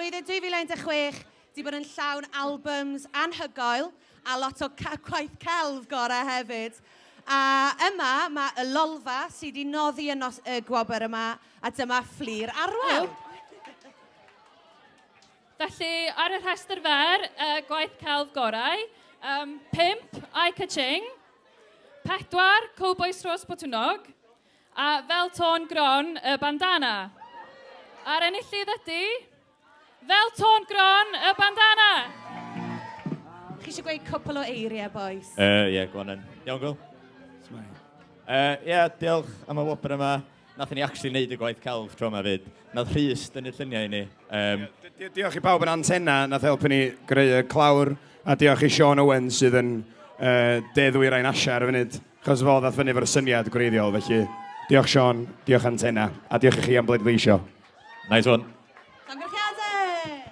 blwyddyn 2016 di bod yn llawn albums anhygoel a lot o gwaith celf gorau hefyd. A yma mae y Lolfa sydd wedi noddi y, nos, y gwobr yma, a dyma Fflur Arwel. Felly, ar y rhestr fer, gwaith celf gorau, 5, I Ka-Ching, 4, Cowbois Rhos Botwnnog, a Fel Tôn Gron, y Bandana. A'r enillydd ydy, Fel Tôn Gron, y Bandana! Chi eisiau gweud cwpl o eiriau, boys? Ie, yeah, go on then. Iawn, Gwil? Ie, yeah, diolch am y wobr yma. Nathon ni actually neud y gwaith celf tro yma fyd. Nath Rhys dynnu lluniau i ni. Diolch i bawb yn Antenna nath helpu ni greu y clawr, a diolch i Sean Owen sydd yn De Ddwyrain Asia ar y funud, achos fo ddath fyny efo'r syniad gwreiddiol, felly diolch Sean, diolch Antenna, a diolch i chi am bleidleisio. Nice one. Llongyfarchiadau!